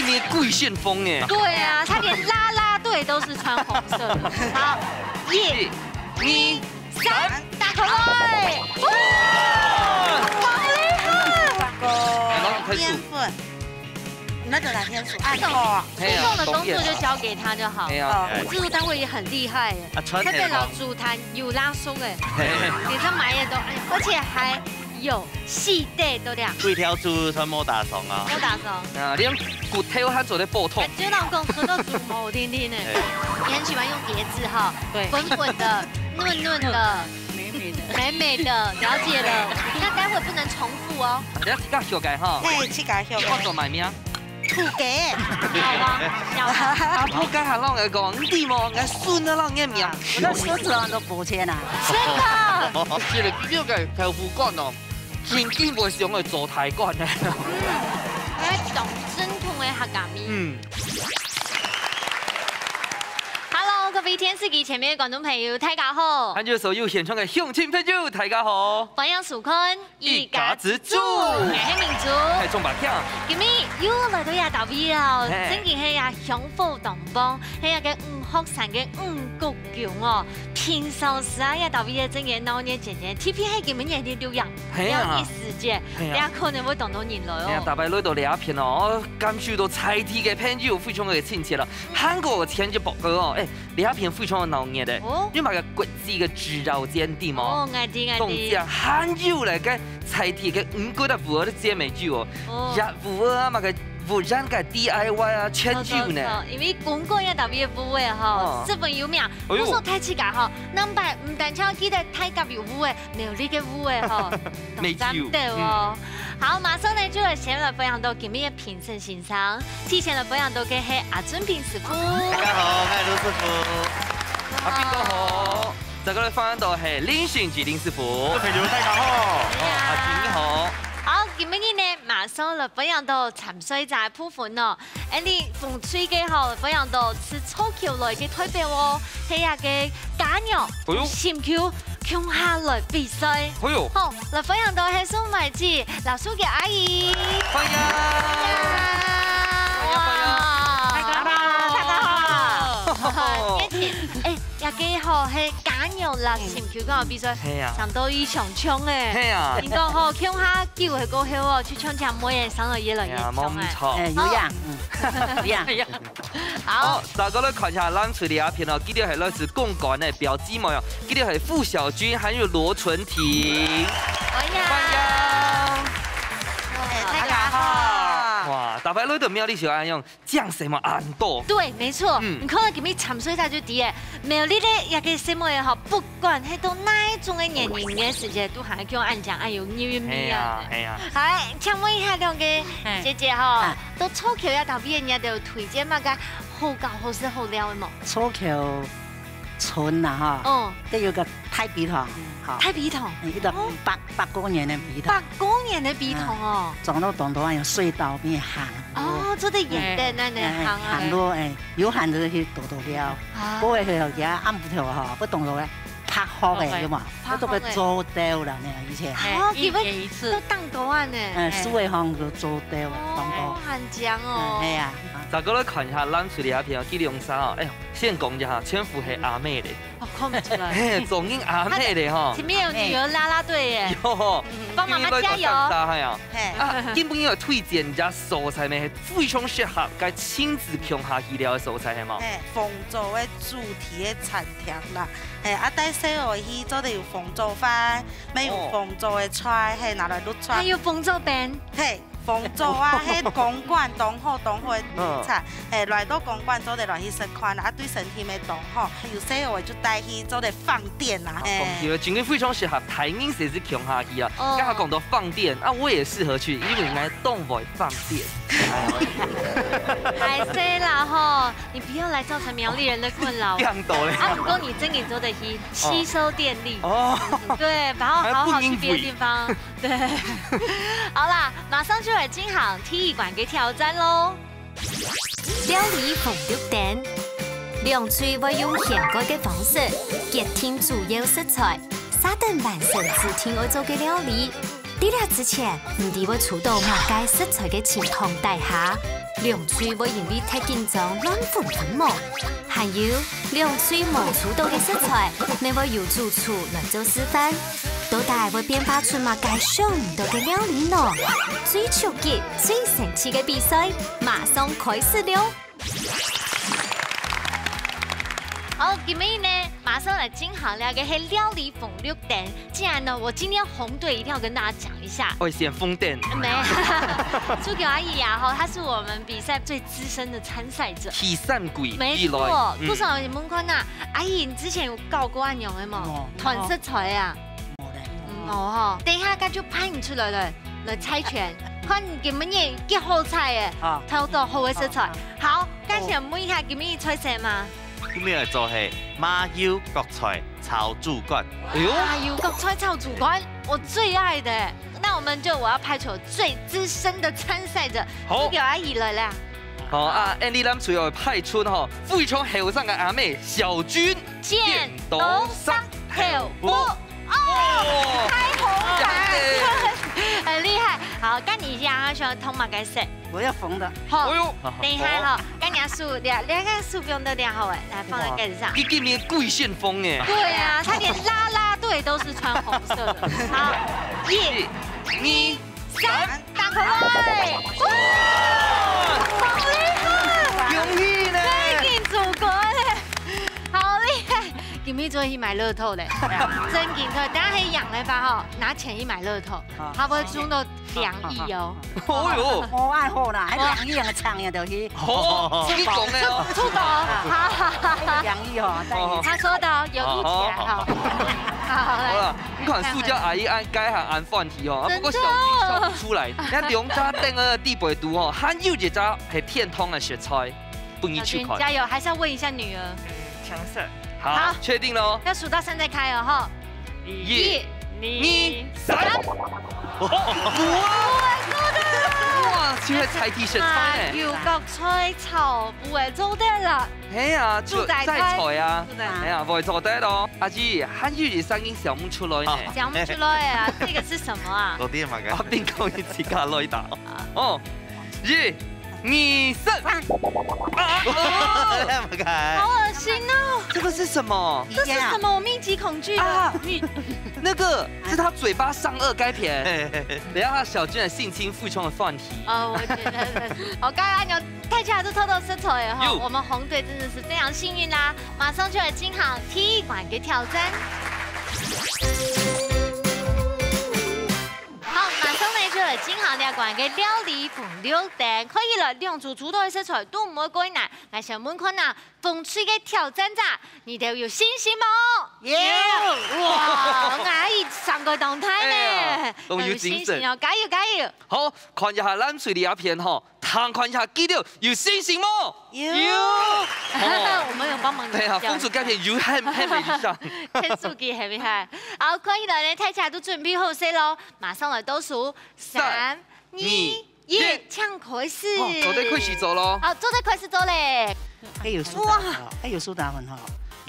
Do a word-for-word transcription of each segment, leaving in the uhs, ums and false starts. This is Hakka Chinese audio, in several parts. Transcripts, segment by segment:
你鬼旋风哎。对啊，他连啦啦队都是穿红色的。好，一、二、三，打开来！哇，好厉害！哎，然后开始面粉，那个蓝天鼠，哎，哦，嘿啊，互动的工作就交给他就好。嘿啊。哦，制作单位也很厉害耶。啊，穿台服。特别老师，他有拉松哎，嘿。你看买的都，哎，而且还有系带，对不对？对，条子全部打松啊。都打松。啊，连骨头还做得爆痛。感觉老公说到猪头听听呢。哎。你很喜欢用叠字哈，对。滚滚的、嫩嫩的、美美的。美美的，了解了。那待会不能重复哦。你要自家学个哈。嘿，自家学个。我做买咩啊？土鸡。小王，小王。啊，不该还让人讲，你知无？人孙都让人命。我的孙子都不见啊。真的。这个这个豆腐干哦，真正不想要做太干的。嗯，哎，懂真痛的客家味。嗯。Hello，各位电视机前面的观众朋友，大家好。还有所有现场的乡亲朋友，大家好。欢迎收看一家之煮。我是明珠。哎，仲伯兄。今日又来到这搭位哦，嘿。正经系呀，香火当旺，系呀个五福山个五谷宫哦。平常时啊，这搭位个正经闹热腾腾，特别系今日个六月，嘿啊。六月时节，嘿啊。这可能会当多人来哦。哎呀，大家来到这片哦，感受到在地个朋友非常个亲切了。韩国前几报告哦，哎， 这片非常个闹热个，哦。因为个国际个植栽节，对无？哦，我知，我知。当然还有来个在地个五谷个屋仔个姐妹酒哦，哦。也屋仔啊，么个屋仔个D I Y啊，全有呢。错，错，错，因为公馆也特别个屋仔吼，哦。十分有名。哎呦。不说太自家吼，南北毋单淨记得大甲有屋仔，苗栗个屋仔吼，美酒。当赞个哦。嗯。好，马上呢就来先来分享到今日个评审先生。 提前來分享到个係阿俊平師傅。大家好，我係盧師傅。阿斌哥好。再過來分享到係林信吉林師傅。各位朋友，大家好。哦，阿俊你好。好，今日呢，馬上來分享到參賽者个部分哦。恁呢，紅隊个吼，分享到自草橋來个代表哦，係个家娘，哎呦。心臼 共下來比賽。哎呦。好，來分享到係宋乃吉老師个阿姨。歡迎。歡迎，歡迎。哇。大家好，大家好。哎，這个吼係家娘啦，心臼共下比賽，係啊。想到異常強哎。係啊。你講吼，共下久个過後哦，就像姐妹仔，生得越來越強哎。係啊，無錯。哎，有影，嗯，有影。好。好，再過來看一下藍隊這片哦，佢兜係來自公館个表姊妹哦，佢兜係傅小軍還有羅純婷。歡迎。歡迎。哎，大家好。哇，大家來到苗栗就恁樣，靚細妹恁多。對，沒錯。嗯。你看到今日參賽者就知个，苗栗个這个細妹吼，不管係到哪一種个年齡个時節，都還叫恁靚恁有人緣味啊。係啊，係啊。好，請問一下兩个姐姐吼，啊。到草橋這搭位，你兜推薦麼个 好搞、好食、好尞个無？草橋村啊，吼，哦。該有个大陂塘，吼。大陂塘？嗯，一个哦。百，百過年个陂塘。百過年个陂塘哦。嗯，裝到當多啊，有隧道，乜行路。哦，做得沿等恁樣行啊。哎，行路，哎，有閒就去踱踱尞。啊。過个時候，佢暗晡頭吼，會當多个 白鶴个，白鶴个。有無？白鶴个。佢都會做竇啦呢，以前。哦，哎，佢會一年一次。都當多啊呢。嗯，樹仔項都做竇啦，哦，當多。好靚哦。嗯，係啊。再過來看一下藍隊這片哦，佢兩儕哦，哎喲，先講一下，全部係阿姆咧。哦，看不出來。嘿，總應阿姆咧吼。前面有女兒啦啦隊耶。有。嗯，幫媽媽加油。因為來到上大海啊。嘿。啊，今晡日有推薦一家所在呢，非常適合該親子共下去尞个所在，係無？嘿，豐州个主題个餐廳啦。 嘿，啊，帶細人去做得有豐州飯，乜有豐州个菜，哦。嘿，拿來摎菜。還有豐州餅。嘿，豐州啊，嘿，公館當好當好个名產，嗯。嘿，來到公館做得來去食飯，啊，對身體乜當好，有細人就帶去做得放電啊，啊，嘿。講起來，真个非常適合大人細人共下去啊。哦。剛好講到放電，啊，我也適合去，因為𠊎當會放電。哎。還細啦吼， 你不要來造成苗栗人的困擾。這樣多嘞。啊，不過你真的做得去吸收電力。哦。對，然後好好去別的地方。對。好啦，馬上就來進行第一關个挑戰囉。料理紅綠燈，兩隊會用現改个方式，決定主要食材，續等完成指定愛做个料理。在這之前，毋知會出到麼个食材个情況底下，兩隊會因為忒緊張亂紛紛無？還有，兩隊無抽著个食材，乜會由主廚來做示範。到底會變化出麼个想毋著个料理呢？最刺激、最生趣个比賽，馬上開始了！ 哦，今日呢，馬上來進行了个係料理紅綠燈。既然呢，我今天紅隊一定要跟大家講一下。愛先紅燈。沒，主角阿姨啊，吼，她是我們比賽最資深的參賽者。第三季沒錯，以來，嗯。多少人問看吶，阿姨，你之前有教過恁樣个無？哦。團食材啊？無咧。嗯，哦吼，等一下，該就派你出來了，來猜拳，看你今晡日幾好猜誒，啊。挑到好个食材。好，好。好，該先問一下，今晡日菜色嗎？ 今晡日來做係麻油角菜炒豬肝。哎喲。麻油角菜炒豬肝，我最愛的。那我們就，我要派出我最資深的參賽者，好。主角阿姨來啦。好啊，恁樣咱就愛派出吼，非常後生个阿妹小君，剪刀石頭布。哦，哦。開紅牌，耶。很厲害。好，該你想要選擇麼个色？ 我要紅的。好，哎喲，等一下哈，好。跟人家手，這，這个手不用得了，好誒，來放在蓋子上。哇，佢今年貴旋風誒。對啊，他連啦啦隊都是穿紅色的。好，一、二、三，打開來！哇，好厲害！恭喜呢！最近祖國嘞，好厲害！今晡日就去買樂透嘞，真緊，等下可以養了吧哈，拿錢去買樂透，好。他不會中到 兩億哦。哦喲。無愛好啦，還兩億个長呀，就去。好，你講个哦。出國，好好好。還有兩億哦，帶你去。他說的哦，有錄起來哈。好，好，來。好啦，你看塑膠阿姨恁該還恁歡喜哦，啊，不過小雞笑不出來。真的。人家兩隻凳个底背肚哦，還有一隻係天堂个食材，分你去看。小軍加油，還是要問一下女兒。嗯，青色。好，好。確定了哦。要數到三再開哦，哈。一、一、二、二、三。三。 哇，哇，做得！哇，就係在地食材呢。啊，油角菜炒粄仔做得啦。係啊，就在菜啊。做得。係啊，會做得咯。阿姊，還有一聲音想不出來呢。好。想不出來啊，這個是什麼啊？到底係麼个？啊，冰糕一起加落去打。哦，一、二、三。啊！麼个？好噁心哦！這個是什麼？這是什麼？我密集恐懼了。啊，密 那個是他嘴巴上顎該片。嘿，嘿，嘿。等一下，小娟的性侵非常的放題。哦，我覺得，好，剛剛有大家都偷偷伸手了哈，有。我們紅隊真的是非常幸運啦，馬上就來進行第一關的挑戰。好，馬上呢就來進行第一關的料理紅綠燈，可以了，兩組主導的食材都毋會過難，來先問看啊， 紅隊个挑戰者，你兜有信心無？有。哇，𠊎一上過當大呢。哎呀，都有精神。有信心哦，加油，加油！好，看一下藍隊這片吼，聽看一下佢兜有信心無？有。有。哦。我們有幫忙。對啊，紅隊這片有很，很明顯。天助佢很厲害。好，看起來呢，大家都準備好勢咯，馬上來倒數，三、三、二、二、一，請開始。哦，做得開始做咯。好，做得開始做咧。哎，有蘇打粉哦，哇。哎，有蘇打粉哦。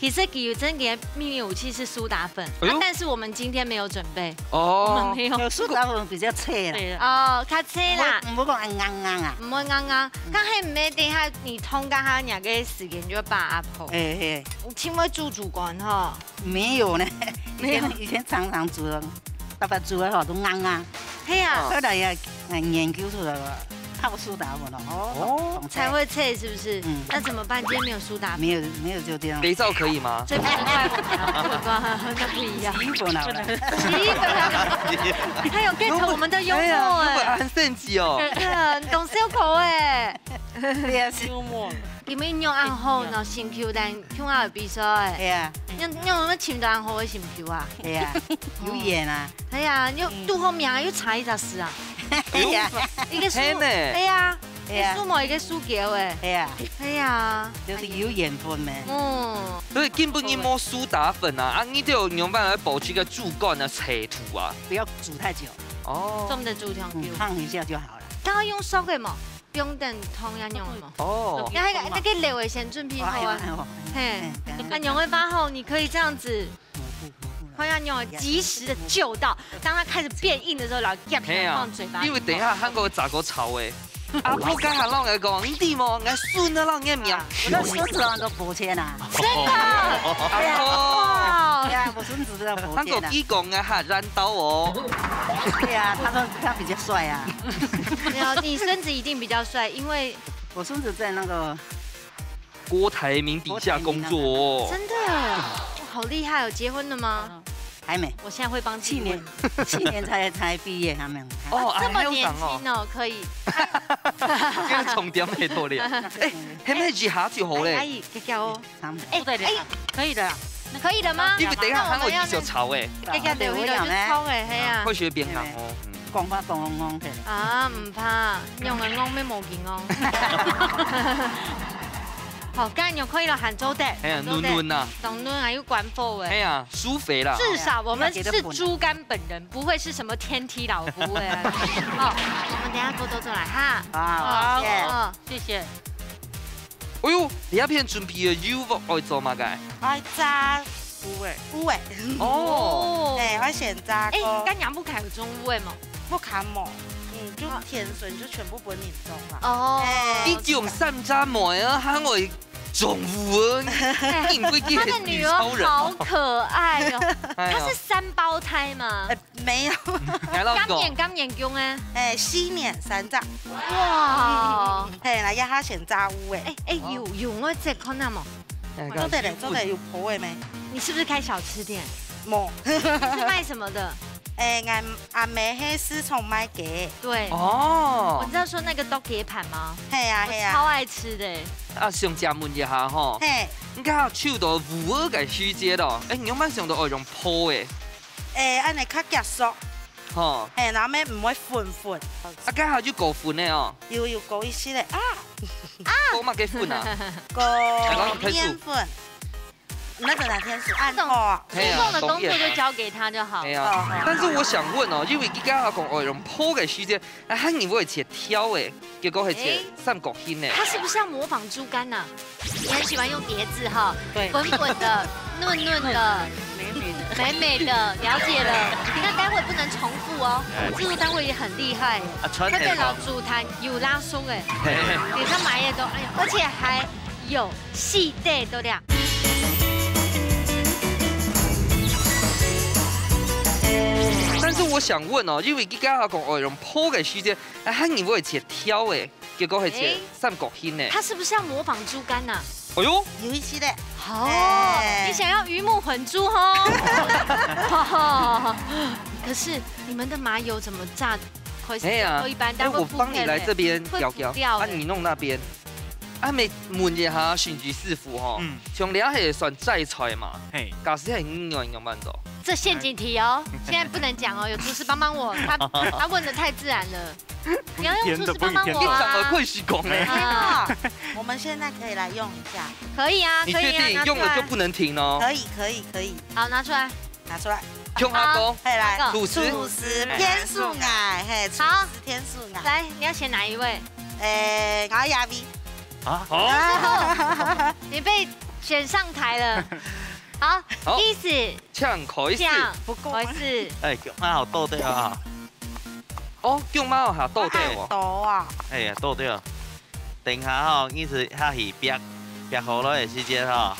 其實佢有真正的秘密武器是蘇打粉，哎喲。啊，但是我們今天沒有準備。哦。我們沒有。有蘇打粉比較脆啦。對啦。哦，較脆啦。毋好，毋好講恁硬硬啊。毋會硬硬。嗯。但係毋係等一下你燙到佢那個時間就會把握好。哎，哎。你請問主廚官吼。 沒有呢，以前，沒有。以前常常煮的，爸爸煮的吼，都硬硬。係啊。後來也，哎，研究出來了，泡蘇打粉了，哦，哦。懂菜。才會脆，是不是？嗯。那怎麼辦？今天沒有蘇打粉。沒有，沒有就這樣。肥皂可以嗎？這不能怪我，那不一樣。洗衣粉好了。洗衣粉啊。他有 get 我們的幽默哎。哎呀，幽默，很神奇哦。對啊，你懂笑口哎。對啊，是。幽默。你們用暗號呢，心球蛋 共下比賽誒。係啊。你，你有沒有尋到恁好个心球啊？係啊，有緣啊。係啊，又，嗯。堵好命又差一隻字啊。係啊。一個樹，係呢。係啊，係啊。一個樹木，一個樹球誒。係啊。係啊。就是有緣分咩。嗯。所以根本你無蘇打粉啊，啊，你就有辦法保持一個豬肝啊，脆度啊。不要煮太久。哦。這麼的煮湯球。嗯，燙一下就好了。它要用燒的嘛。 不用等燙，恁樣个嘛。哦。該，該，該个料仔先準備好啊。哦，哎喲，哎喲。嘿，嗯，嗯。恁樣个話吼，你可以這樣子，嗯，嗯，嗯。會恁樣及時的救到，當它開始變硬的時候，然後夾起來放嘴巴裡。嘿啊，因為等一下還過炸過炒誒。阿婆該下摎𠊎講，你知無？𠊎孫啊摎你个名。啊，我的孫子啊都無錢啊。真的？阿婆。哇。對啊，我孫子都無錢啊。佢講𠊎還爛到哦。對啊，他說他比較帥啊。沒有，你孫子一定比較帥，因為我孫子在那個郭台銘底下工作哦。真的，哇，好厲害哦！結婚了嗎？還沒。我現在會幫自己問。去年，去年才，才畢業，還沒有。哦，這麼年輕哦，還有長哦。可以。這個重點很多咧。哎，還沒幾下就好咧。哎，哎，給給哦。哎，哎，可以的啦。可以了嗎？因為等一下還有繼續炒哎。給給，對，我有呢。炒哎，係啊。會學邊行哦。嗯。 講話講講講个。啊，毋怕，用个講乜無幾講。好，該樣可以了，還做得，哎呀，還做得。嫩嫩啊。當嫩啊，又關火哎。哎呀，舒肥啦。至少我們是豬肝本人，不會是什麼天梯老夫哎。好，我們等一下多多做來哈。好，好，謝謝。哦，謝謝。 哎喲，你這片準備个油鑊愛做麼个？愛炸芋仔。芋仔。哦。哦。嘿，愛先炸過。哎，該若屋下有種芋仔無？屋下無，嗯，就天生就全部分人種啦。哦。嘿。你種三隻妹啊，還會種芋仔，哎，你會變女超人哦。他的女兒好可愛哦。哎呀。她是三胞胎嗎？呃， 沒有。還要講。今年，今年降个？哎，四年生个。哇。嘿，來，這下先炸芋仔。哎，哎，有，有，𠊎這看啊無？哎，做得嘞，做得有泡个咩？你是不是開小吃店？無。你是賣什麼的？哎，𠊎阿姆係市場賣雞。對。哦。你知道說那個剁雞盤嗎？係啊，係啊。我超愛吃的。啊，想請問一下吼，嘿。你看手到芋仔个時節咯，哎，你有沒有想到愛用泡个？ 欸，恁呢較結實。吼。嘿，然後乜毋會粉粉。啊，該下就過粉个哦。有，有過一息个啊。過麼个粉啊？過麵粉。那個拿天數，恁好啊。這種，嘿啊，這種的工作就交給他就好。嘿啊。哦，哦。但是我想問哦，因為你剛剛講哦，用泡个時間，啊，還以為切條个，結果係切欸，三角形个。他是不是要模仿豬肝吶？ 你很喜歡用疊字哈，對。滾滾的、嫩嫩的、美美的。美美的，了解了。那待會不能重複哦，哎。製作單位也很厲害，啊，傳承哦。會被老祖壇有拉松哎。嘿。你看買的都，哎呀，而且還有細袋都這樣。但是我想問哦，因為你剛剛講哦，用泡个時間，啊，還以為切條个。 結果係切欸，三角形个。他是不是要模仿豬肝吶？哎喲，有一息个。哦，欸。你想要魚目混珠哦。可是你們的麻油怎麼炸？哎呀，都一般，哎，大家會我幫你來這邊搖搖，會浮掉欸。啊，你弄那邊。啊，問一下神奇師傅吼，嗯。像這係算齋菜嘛？嘿。假使係魚肉，你仰般做？這陷阱題哦，現在不能講哦，有廚師幫幫我，他，他問得太自然了。 你要用廚師幫幫我啊。你講得快死講欸。啊。我們現在可以來用一下。可以啊，你確定用了就不能停哦？可以啊，拿出來。可以，可以，可以。好，拿出來。拿出來。共下講。好，嘿，來，哪個？廚師。廚師，天數𠊎，嘿，廚師好。天數𠊎。來，你要選哪一位？欸，𠊎愛阿V。啊？哦。你被選上台了。好，好。開始。請開始。請，不夠嗎？開始。欸，共下好倒掉啊。 哦，薑嫲下倒掉哦。啊，倒啊。哎呀，倒掉。等下吼，你係下去煏，煏好了个時間吼，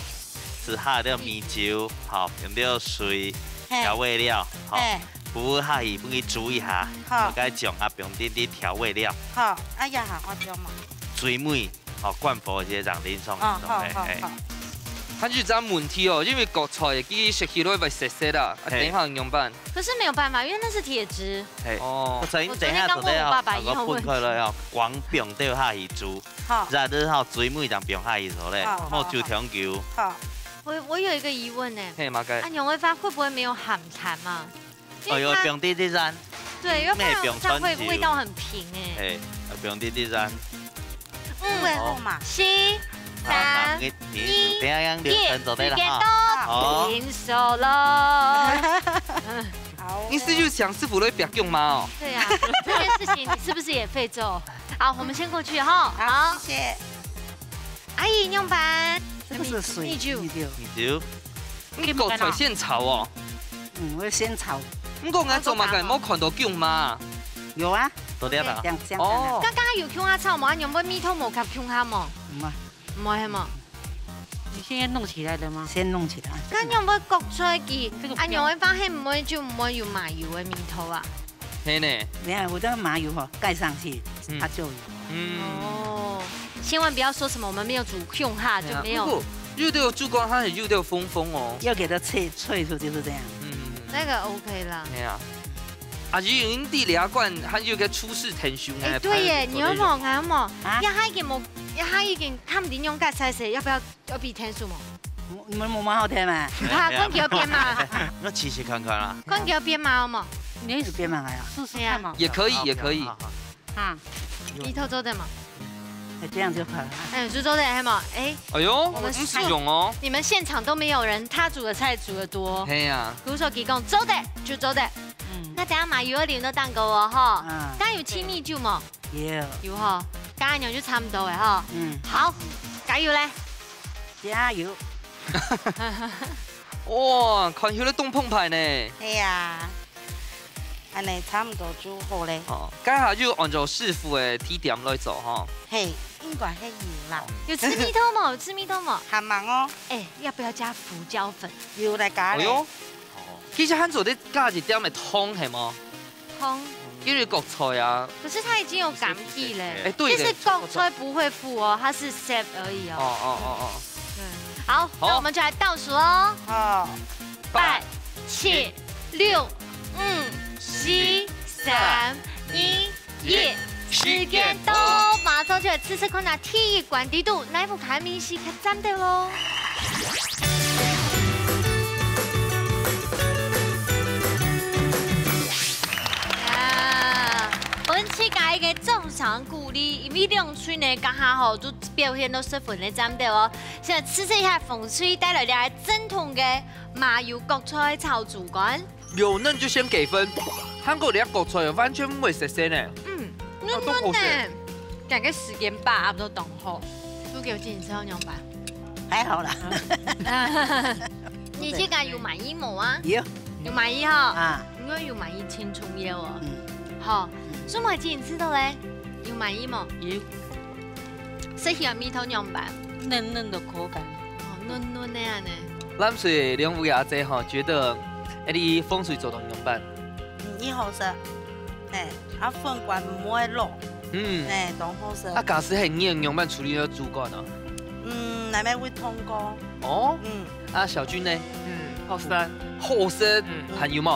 係下了米酒，吼，用了水，嘿。調味料，吼，嘿。浮下去，分佢煮一下，好。就該醬啊，放滴滴調味料。好，哎呀，好，我知嘛。水尾 哦，關火个時節正淋上去，哦，好，好，哎，哎。好。還有一個問題哦，因為角菜佢食起來會澀澀啊，啊，嘿。等一下仰般？可是沒有辦法，因為那是鐵質。嘿。哦。所以你等一下做得要，我昨天剛問我爸爸一樣的問題。那個分開來哦，光放掉下去煮，好。然後吼，水尾正放下去做咧，好，好，莫煮忒久。好。我，我有一個疑問呢。嘿，麼个？啊，仰般會不會沒有鹹淡啊？ 因為它，哦，有放滴滴鹽。對，要不然這樣會，沒放全酒。味道很平欸。嘿，有放滴滴鹽。嗯，哦。四、啊，三、你，你，二、等一下用流程做得了哈。一，時間到，好。停手囉。好。你是又想師傅來煏薑嫲哦？對啊，這件事情你是不是也廢做？好，我們先過去哈。好，好。謝謝。阿姨，仰般？這個是水煮的。米酒。 你角菜先炒哦？嗯，我先炒。毋過𠊎做麼个無看到薑嫲啊？有啊。做得啦。這樣，這樣看看。哦。剛剛有共下炒無？恁樣會味道無合共下無？毋會。毋會係無？你現在弄起來了嗎？先弄起來。恁樣會焗出去，這個不要。恁樣會發現毋會就毋會有麻油个味道啊？係呢。你看，我這個麻油吼，蓋上去，嗯。它就有。嗯。哦，千萬不要說什麼我們沒有煮共下就沒有。係啊，不過有兜煮慣，佢係有兜風風哦。要給它脆，脆出就是這樣。嗯。那個OK啦。係啊。啊，因為你這款，佢有個廚師𢯭手呢，哎，對耶，你有無看無？啊？這下已經無，這下已經看毋到用蓋菜色，要不要，要比𢯭手無？你們無蠻好聽嗎？你看，看佢有變嘛？那試試看看啦。看佢有變嘛，好無？你試試變嘛，哎呀。試試看嘛。也可以，也可以。好，好，好。啊。你偷做的嘛？哎，這樣就好了。哎，是做的，係無？哎，哎喲，我們，嗯，係用哦。你們現場都沒有人，他煮的菜煮得多。係啊。比如說，佢講做得就做得。嗯。那等下麻油愛淋到蛋糕哦，吼。嗯。剛有七米酒無？有。有吼，剛剛就差不多了吼。嗯。好，加油嘞！加油！哇，看起來當澎湃呢。係啊。 恁呢差毋多就好咧。哦，該下就按照師傅个提點來做吼。嘿，應該係有啦。有吃蜜豆無？有吃蜜豆無？還吂哦。哎，要不要加胡椒粉？有來加咧。哎喲，其實還做得加一點个糖係無？糖。因為焗菜啊。可是它已經有感氣咧。哎，對咧。其實焗菜不會苦哦，它是澀而已哦。哦，哦，哦，哦。嗯，好，好。那我們就來倒數哦。好。八、七、六、五、四、三、二、一，時間到，馬上就來試試看啊！第一關底肚，哪副卡面係較讚个咯？啊，分自家一個掌聲鼓勵，因為兩隊呢，剛好吼，都表現到十分个讚个哦。現在試試一下紅隊帶來个正統个麻油焗菜炒豬肝。 有嫩就先給分，韓國這个焗菜完全毋會澀澀呢。嗯，嫩嫩呢，哦，都好食。感覺時間把握都當好。豬腳筋你知道仰般？還好啦。你自家有滿意無啊？有。有滿意哈？啊。因為有滿意青蔥葉哦。嗯。好，嗯。蘇梅姐你食到咧，有滿意無？有。 食起來味道仰般？嫩嫩的口感。哦，嫩嫩个恁呢。藍隊兩位阿姊吼，覺得，哎，你紅隊做到仰般？嗯，已好食。嘿，啊，粉乾毋會老。嗯。嘿，當好食。啊，假使係你仰般處理个豬肝啊？嗯，內面會燙過。哦？嗯。啊，小君呢？嗯，好食。好食，嗯。還有無？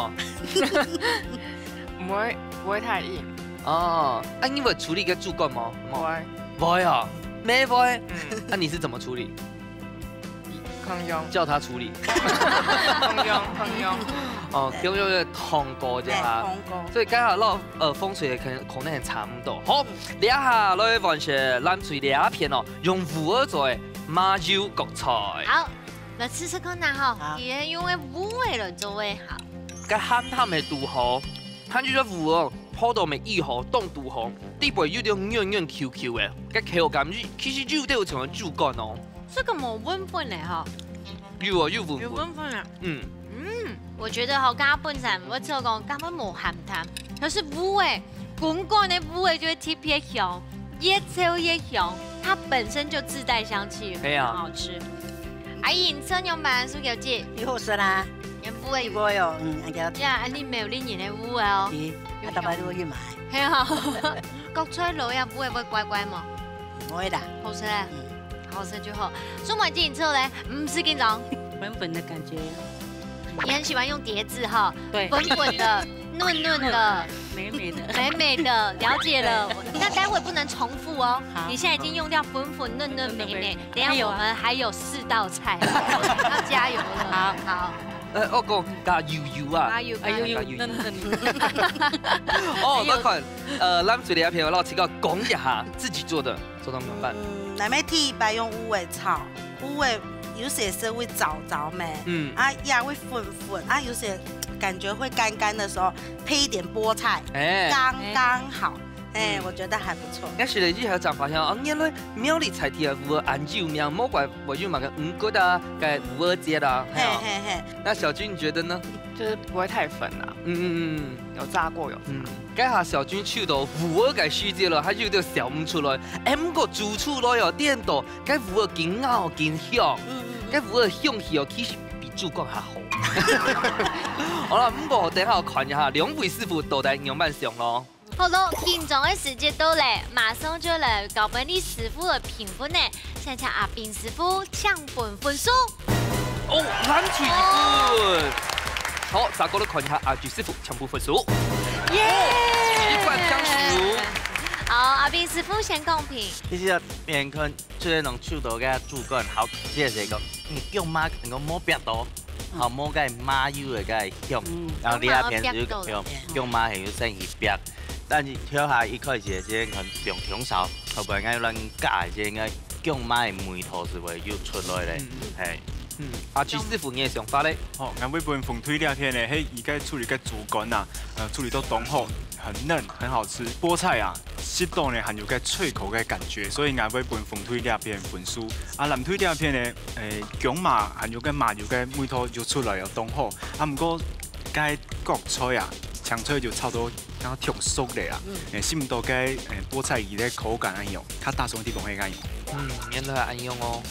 毋會，毋會太硬。哦，啊，你會處理个豬肝無？無。毋會。 會啊，毋會。嗯。那你是怎麼處理？共樣。叫他處理。共樣，共樣。哦，共樣个燙過這下。嘿，燙過。所以剛好摎，呃，紅隊可能，可能還差毋多。好，嗯。這下來換係藍隊這片哦，用芋仔做个麻油焗菜。好，來試試看啊吼，好。佢用个芋仔來做个好。該鹹鹹个都好，還有這芋仔哦，泡到乜已好，當都好。 底背有兜軟軟Q Q个，該口感其實有兜像豬肝哦。這個無搵粉个吼。有哦，有搵粉。有搵粉啊。嗯。嗯，我覺得吼，剛剛本身我只有講，剛剛無鹹淡，可是芋仔，滾滾个芋仔就會特別香，越炒越香，它本身就自帶香氣，對啊。很好吃。阿姨，你食仰般，蘇小姐？有好食啦。有芋仔。有芋仔哦，嗯，哎呀。呀，恁呢苗栗人个芋仔哦。是，有啊，逐擺都會去買。 係啊，焗菜落啊，芋仔會怪怪無？毋會啦。好食咧？嗯。好食就好。蘇梅姐你食咧，毋使緊張。粉粉的感覺。你很喜歡用疊字哈？對。粉粉的、嫩嫩的、美美的。美美的，了解了。那待會不能重複哦。好。你現在已經用掉粉粉、嫩嫩、美美，等一下我們還有四道菜，要加油了。好。好。 呃，我講加油油啊。加油，哎呦，加油。有嫩嫩。哦，還有，那看，呃，藍隊這片，老師講一下自己做的，做到仰般。嗯，內面第一擺用芋仔炒，芋仔有些係會燥燥咩，嗯。啊，也會粉粉，啊，有些感覺會乾乾的時候，配一點菠菜，哎。剛剛好。 哎，嗯。我覺得還不錯。𠊎食了以後正發現，哦，原來苗栗在地个芋仔恁有名，莫怪會有麼个五穀啊，該芋仔節啊，嘿啊。嘿，嘿，嘿。那小君你覺得呢？就是不会太粉啊。嗯嗯嗯。有炸过，有炸。嗯，該下小君手到芋仔个時節了，佢就有想毋出來，哎，毋過煮出來哦，顛倒該芋仔緊咬緊香，嗯嗯嗯。該芋仔香氣哦，其實比豬肝還好。好了，毋過等下看一下兩位師傅到底仰般想咯。好咯，緊張个時節到咧，馬上就來交分你師傅來評分呢，先請阿斌師傅請分分數。 哦，藍隊一分。好，再過來看一下阿志師傅全部分數。耶！一分平手。好，阿斌師傅先公平。其實啊，面看雖然講手到个豬肝好，只係講，嗯，薑嫲能夠無煏到，好，無該麻油个該香，嗯。然後你啊片就薑嫲有香，薑嫲還有生意煏，但是跳下一開始个時間可能放香燒，後背愛亂加个時間，薑嫲个味道就會又出來咧，嗯。嘿。 嗯，阿志師傅，你个想法咧？哦，𠊎會分紅隊這片呢，係佢个處理个豬肝啊，呃，處理到當好，很嫩，很好吃。菠菜啊，食到呢還有个脆口个感覺，所以𠊎會分紅隊這片分數。啊，藍隊這片呢，誒，薑嫲還有个麻油个味道又出來哦，當好。啊，毋過該角菜啊，青菜就炒到 然後忒熟咧啊，嗯。誒，食毋到該，誒，菠菜佢个口感恁樣，較打爽个地方係恁樣。嗯，原來恁樣哦。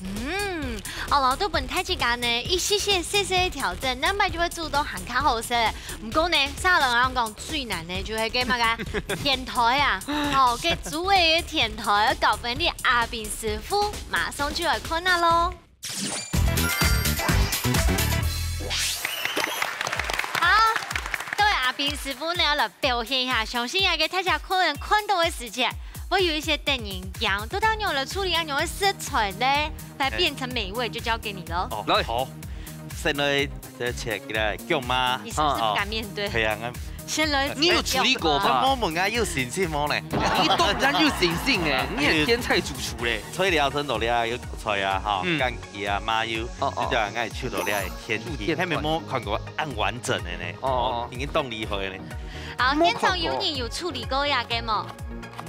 嗯，哦，老豆本太極感呢，一些些細細个調整，兩擺就會做到還較好食。毋過呢，沙龍人講最難呢，就係該麼个甜頭啊，哦，該豬个甜頭，交分你阿斌師傅，馬上就來看啊咯。 好，各位阿斌師傅呢，來表現一下，相信啊，个大家可能看到个時節，會有一些得人驚，到底仰來處理恁樣个食材呢，來變成美味，就交給你了。哦，來。好，先來這切起來，薑嫲。你是不是不敢面對？哦。係啊，𠊎先來，你有處理過吧？我問𠊎有信心無呢？你當然有信心呢，你係天才主廚咧。菜料先落了，有菜啊，哈，嗯。乾 佢啊，麻油，哦，哦。就叫人家去做這个天氣，入滇還無看過恁完整个呢。哦，哦。哦，已經當厲害咧。好，現場有人有處理過這个無？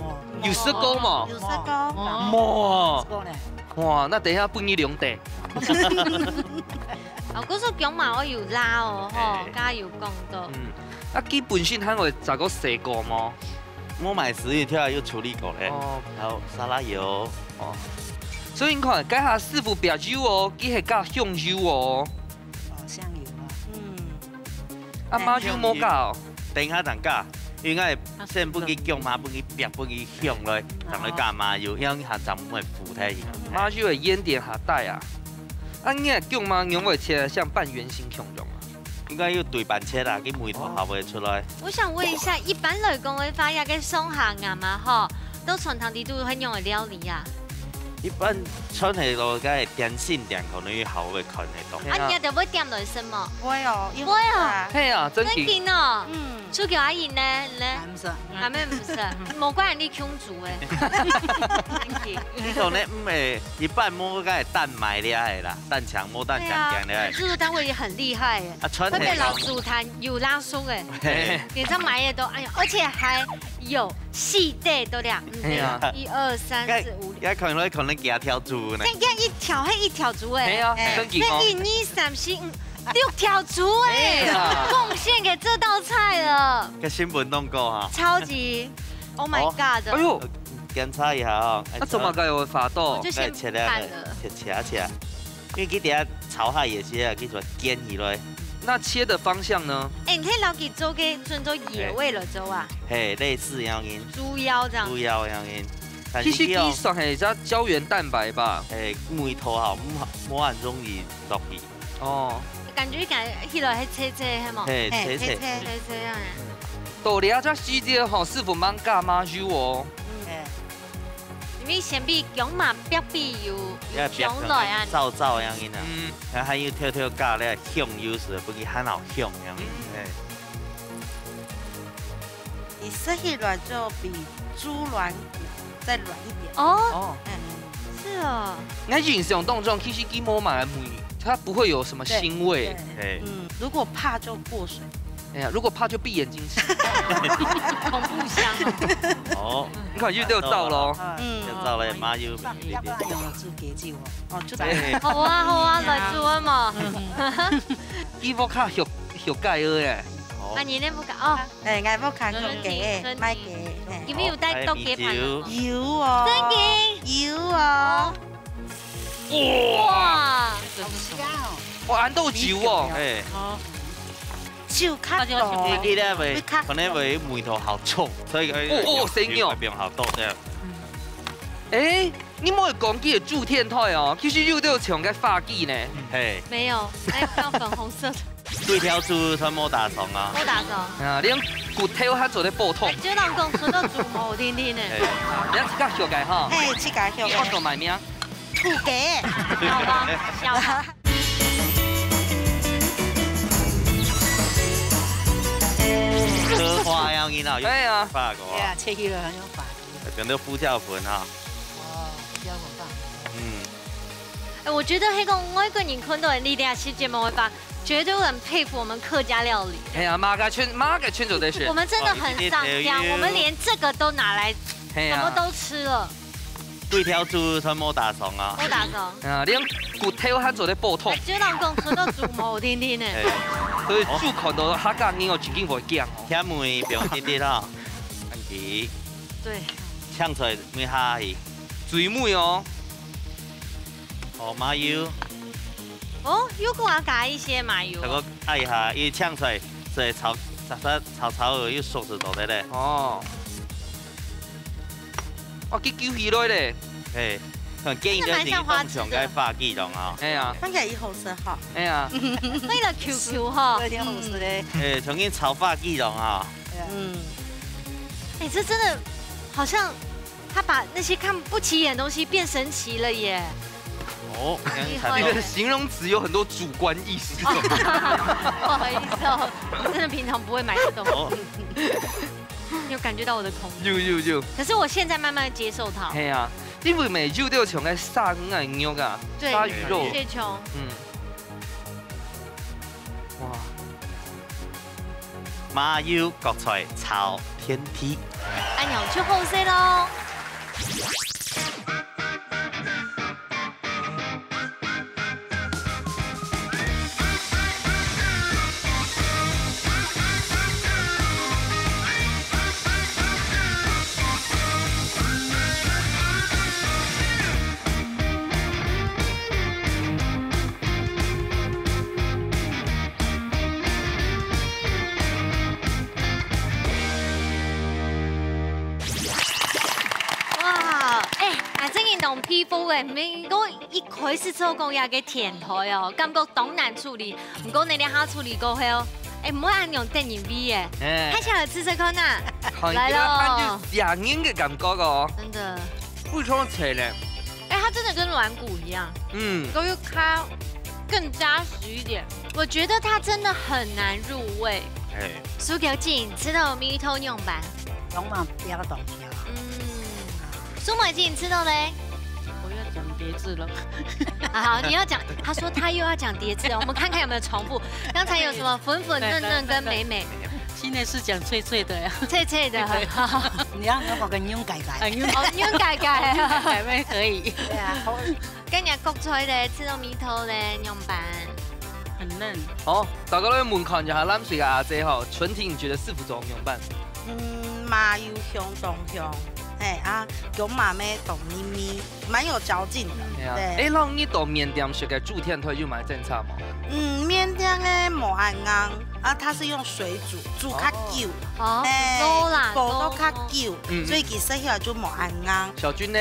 無。有食過無？有食過。無。無。食過呢。哇，那等一下分你兩塊。哦，故所薑嫲愛有辣哦，吼，嘿。剛剛有講到。嗯，啊，佢本身還會再過洗過無？ 無買時運，跳下又處理過咧。哦。還有沙拉油。哦。所以你看，該下師傅煏油哦，佢係加香油哦。哦，香油啊。嗯。啊，麻油無加哦。等一下正加，因為先分佢薑嫲，分佢煏，分佢香落，正來加麻油，因為佢還正毋會苦忒去。麻油个煙點還帶啊。啊，你个薑嫲仰會切像半圓形形狀啊？ 應該要對半切啊，佢味道下會出來。我想問一下，一般來講个話，這个上下頷啊，吼，到餐廳裡肚會仰个料理啊？一般餐廳咯，該點心店可能有好个看得到。啊，你也得會點來食無？會哦，會哦。係啊，真个。真个哦。嗯。出去阿姨呢，呢？還毋食。還沒毋食，無怪你窮 煮个。你講呢？嗯，誒，一般無該蛋白了个啦，蛋清無蛋清點了个。對啊，自助單位也很厲害耶。啊，傳統。特別老自助單有拉松个，嘿。你這買个都，哎呀，而且還有細的，對不對？嗯，嘿啊。一二三四五六。該，該可能，可能幾條豬呢？這樣一條，還一條豬哎。嘿啊，哎，真緊哦。這一二三四五， 六條豬哎，哎呀。貢獻給這道菜了。該新聞弄過哈。超級，Oh my 哦。God！哎呦，檢查一下哦。哎，那怎麼該有法度？我就先來切了，看了。切切切，因為佢等下炒下也是啊，佢就煎起來。那切的方向呢？哎，你可以老給做个準做野味了，做啊。嘿，類似樣樣。豬腰這樣。豬腰樣樣。但是佢哦，其實佢算係一隻膠原蛋白吧。哎，味道哈，無，無恁容易落去。 哦。感覺感覺起來係脆脆，係無？嘿，嘿，脆脆。脆脆。脆脆樣欸。到這隻時節吼，師傅吂加麻油哦。嗯。嘿。因為先分薑嫲煏煏油，油香來啊。燥燥樣仔啊。嗯。然後還有偷偷加了香油，係分佢還好香樣仔。嗯。嘿。 佢食起來就比豬軟骨再軟一點。哦。哦。嗯。是哦。𠊎印象當中，其實佢無麼个味，它不會有什麼腥味。對，對。嘿。嗯，如果怕就過水。哎呀，如果怕就閉眼睛吃。恐怖箱。哦。你看，又有道理哦。嗯。有道理，麻油。放，要不然用了煮給佢哦。哦，就這樣。對。好啊，好啊，來煮啊嘛。嗯。佢屋下有有雞个耶。哦。啊，你那不敢哦。哎，𠊎無看過雞个，嗯，嗯，嗯。買雞个，嘿。你們有帶到雞盤了嗎？有哦。真的？有哦。哇！哇，恁多油哦。哎。哦。酒較多。你，你咧會，會較可能會味道較重，所以，哦，哦，生肉。不用好多這樣。嗯。哎， 你莫講佢个煮天台哦，其實有兜像个花枝呢。嘿。沒有，那個粉紅色的。對條豬全無打爽啊。無打爽。啊，連骨頭還做得剝透。哎，就當講說到豬頭，聽聽呢。嘿，你要自家學个哈。嘿，自家學个。你叫做麼名？土雞。好吧，笑。刻花要你啦，哎呀。法國啊。對啊，切開了很有法國。變成胡椒粉哈。 哦，胡椒粉放。嗯。哎，我覺得那個外國人看到你這期節目會發，絕對會很佩服我們客家料理。哎呀，麼个圈，麼个圈做得選。我們真的很上香，哦，我們連這個都拿來，哎呀。什麼都吃了。對條豬全無打爽啊。無打爽。啊，連骨頭還做得剝透。哎，就當講說到豬頭，聽聽呢。哎。所以豬看到客家人哦，一定會驚哦。甜味不用定定哈。問題。對。 青菜尾下去。最尾哦。哦，麻油。哦，又給我加一些麻油。這個愛一下，因為青菜，所以炒，炒，炒，炒，炒又熟悉到的嘞。哦。哦，佢揪起來咧。嘿，看建議的真的蠻像花枝的。當像該花枝龍啊。哎呀。看起來也好吃哈。哎呀。那個Q Q哈。有點好吃嘞。哎，重新炒花枝龍啊。 嗯。哎，這真的好像他把那些看不起眼的東西變神奇了耶。哦，厲害哦。你的形容詞有很多主觀意識。哦，不好意思哦，我真的平常不會買這東西。哦。你有感覺到我的恐懼？有，有，有。可是我現在慢慢接受它。嘿啊，因為每日都有像該殺魚啊、肉啊、對，殺魚肉。雪球。嗯。 哇。麻油角菜炒天地。恁樣就好勢咯。 哇，哎，啊，真个當佩服哎，毋過一開始做講這个天台哦，感覺當難處理，毋過你這下處理過後，哎，毋會恁樣得人畏哎，哎。還想來試試看啊？看起來來咯。還有嚇人个感覺哦。真的。非常脆呢。 哎，它真的跟軟骨一樣，嗯。都是它更扎實一點。我覺得它真的很難入味。哎。蘇小姐，你食到味道仰般？講嘛，不要動搖。嗯。蘇梅姐，你食到嘞？我要講疊字了。啊，好，你要講，她說她又要講疊字了，我們看看有沒有重複。剛才有什麼粉粉嫩嫩跟美美？ 現在是講脆脆的呀。脆脆的，對。很好。你要，你要講个軟解解。啊，軟哦，軟解解。軟解解可以。對啊，好。跟人家角菜咧，食到味道咧，仰般？很嫩。好，大家來問看一下，藍色个阿姐吼，純婷，你覺得師傅做仰般？嗯，麻油香當香，嘿啊，薑嫲咩當咪咪，蠻有嚼勁的。嗯。對啊。對。哎，那你到麵店食个煮天台有麼个爭差無？嗯，麵店个無恁硬，啊，它是用水煮，煮較久。哦。哦，哎，煲啦，煲到較久，煲。嗯。所以佢食起來就無恁硬。小君呢？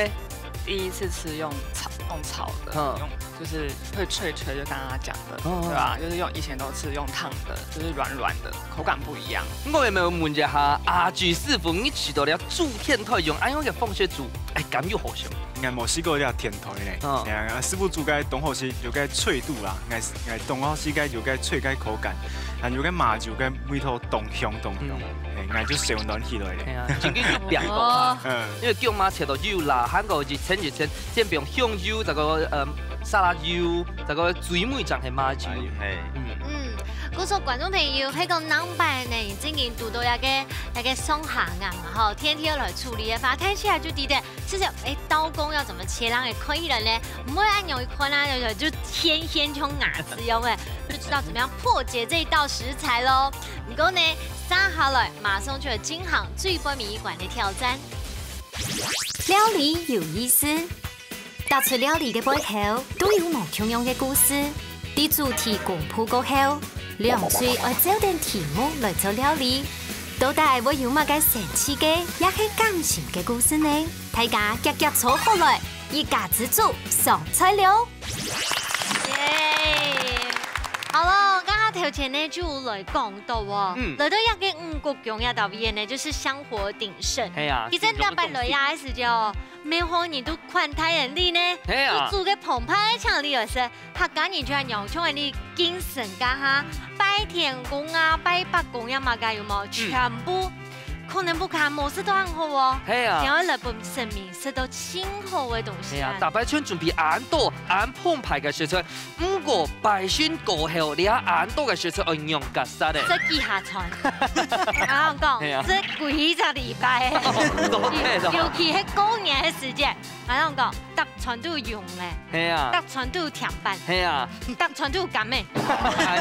第一次吃用炒，用炒的，嗯。用，就是會脆脆，就剛剛講的，哦。對吧？就是用，以前都是用燙的，就是軟軟的，口感不一樣。我有沒有問一下，阿志師傅，你去到了煮天台用恁樣个方式煮，哎，感覺好食？ 𠊎無試過這天台呢。哦。哎呀，師傅煮个當好食，有个脆度啦，𠊎，𠊎當好食个有个脆个口感，還有个麻油个味道當香當香，嗯。哎，𠊎就燒暖起來咧。哎呀，真个有變化啊。哦。嗯。因為薑嫲切到幼啦，還過一層一層，先用香油，再過，呃，沙拉油，再過最尾正係麻油。麻油，嘿。嗯。嗯，故所觀眾朋友，係講南北呢，正經堵到一個，一個傷寒啊嘛，吼，天天來處理个話，大家就知得，其實，欸，刀工要怎麼切，讓人看起來呢，毋會恁容易看啊，就，就尖尖像牙齒一樣欸，就知道怎麼樣破解這一道食材咯。毋過呢，接下來馬上就有進行最尾一關个挑戰。料理有意思， 逐出料理个背後，都有無共樣个故事。在主題公布過後，兩隊愛照等題目來做料理。到底會有麼个神奇个，也係感性个故事呢？大家遽遽坐好來，一家之煮上菜了！耶！好了，剛剛頭前呢就來講到哦，嗯。來到這個五穀宮這搭位呢，就是香火鼎盛。係啊，其實兩百來呀个時節哦， 每戶人都款待人哩呢，係啊。都煮个澎湃請你來食，客家人就恁樣，像恁樣精神家哈，拜天公啊，拜伯公呀麼个有無？嗯。全部可能屋下無食到恁好哦，係啊。想要來分神明食到盡好个東西啊。係啊，逐擺全準備恁多、恁澎湃个食材， 毋過拜神過後，這恁多个食材愛仰結煞咧？食幾下餐。𠊎同你講，係啊。食幾隻禮拜。哦，都對咯。尤其係過年个時節，𠊎同你講，逐餐都有用个。係啊。逐餐都有甜粄。係啊。逐餐都有柑仔。哎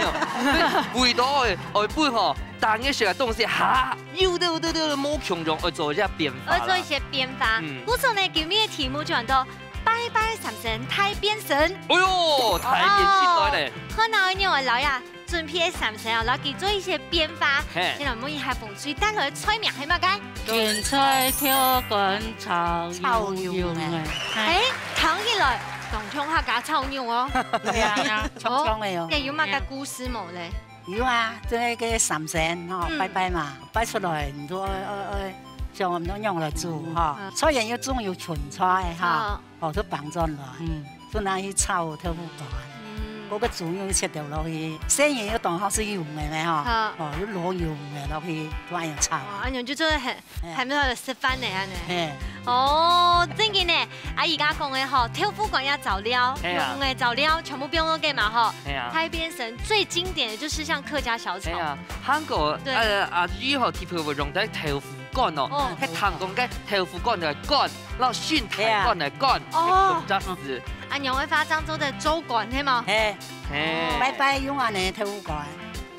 喲，為到愛，愛分吼，逐日食个東西，哈，有對對對，無共樣，愛做一下變化啦。愛做一些變化。嗯。故所呢，今日个題目就安到 拜拜三牲大變身。哎喲，大變身來咧。哦，看哪有人來呀，準備个三牲哦，來去做一些變化。嘿。先來問一下紅隊帶來个菜名係麼个？芹菜豆乾炒炒魷魚啊。魷魚啊。嘿。欸，聽起來，當像客家炒肉哦。對啊，對啊，哦，像像个哦。該有麼个故事無咧？ 有啊，這個三牲吼，嗯。拜拜嘛，拜出來，你都愛，愛，愛，想毋到仰來煮吼。嗯。菜園又種有芹菜哈，哦。哦，就放轉來，嗯。就拿去炒豆腐乾。嗯。該個豬肉切掉落去，生魚又當好係用个呢吼，好。哦，又落油个落去，就恁樣炒。哦，恁樣就做得很 欸。還無有食飯呢，恁呢。欸。哦，正經呢，啊，而家講个吼，豆腐乾也著料，係啊。肉个著料，全部放落去嘛吼。係啊。大變身最經典的就是像客家小炒。係啊，還過，對。呃，阿姨吼，特別會用到豆腐乾哦，哦。該聽講該豆腐乾个乾，然後心太乾个乾，係啊。哦。係同隻字。啊，仰个花生做得做乾，係無？係。係。拜拜用恁呢豆腐乾。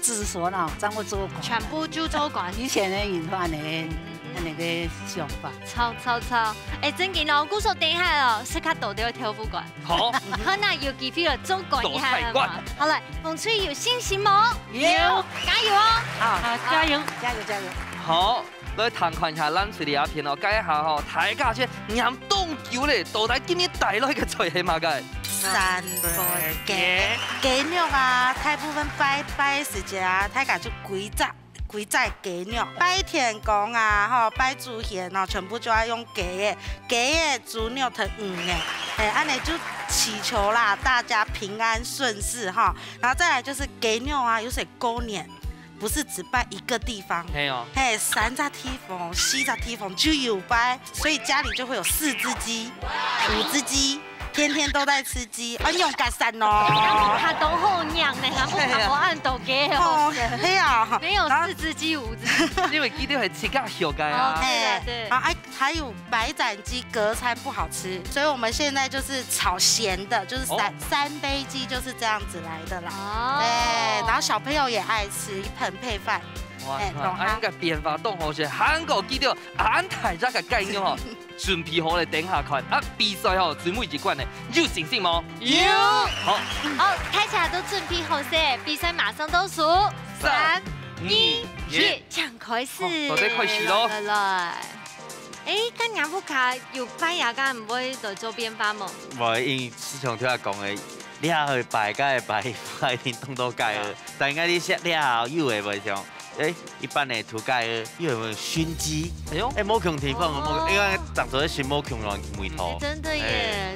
子孫哦，正會做乾。全部就做乾。以前个人都恁呢，嗯，嗯，嗯。恁呢个想法。著，著，著。欸，正經哦，故所等一下哦，食較多个豆腐乾。好。看哪有機會哦，做乾一下嘛。做大乾。好了，紅隊有信心無？有。加油哦！好。好，加油。加油，加油。好。 來聽看一下藍隊這片哦，該下吼，大家先念當久咧，到底今日帶來个菜係麼个？三杯雞。雞肉啊，大部分拜拜時節啊，大家就歸隻，歸隻雞肉。拜天公啊，吼，拜祖先哦，全部就要用雞个，雞个、豬肉同魚个，欸，恁呢就祈求啦，大家平安順遂哈。然後再來就是雞肉啊，有時過年 不是只拜一個地方，係哦。係，三隻地方、四隻地方就有拜，所以家裡就會有四隻雞、五隻雞，天天都在吃雞，啊，仰結煞哦。佢當好養呢，佢屋下無恁多雞哦。哦，係啊。沒有四隻雞、五隻雞。因為佢兜係自家畜个啊。哦，對啦，對。係，啊，哎， 還有白斬雞隔餐不好吃，所以我們現在就是炒鹹的，就是三，哦。三杯雞就是這樣子來的啦。哦。對，然後小朋友也愛吃，一盆配飯。哇，哎，懂哈？啊，應該變化當好勢，還過記得恁大隻个雞肉吼，準備好咧，等下看。啊，比賽吼，最尾一關咧，有信心無？有。好。好，大家都準備好勢，比賽馬上倒數。三、二、一， 正開始。好，到底開始咯。來，來。欸，該若屋下有拜啊，敢毋會來做變化無？無，因為就像頭先講个，你愛拜，該拜，拜一定動到雞个。啊。但係你食了後，有个會像，欸，一般个土雞个，有个會燻雞。哎喲。欸，無共地方，哦。無，因為當初係無共樣味道。欸，真的耶，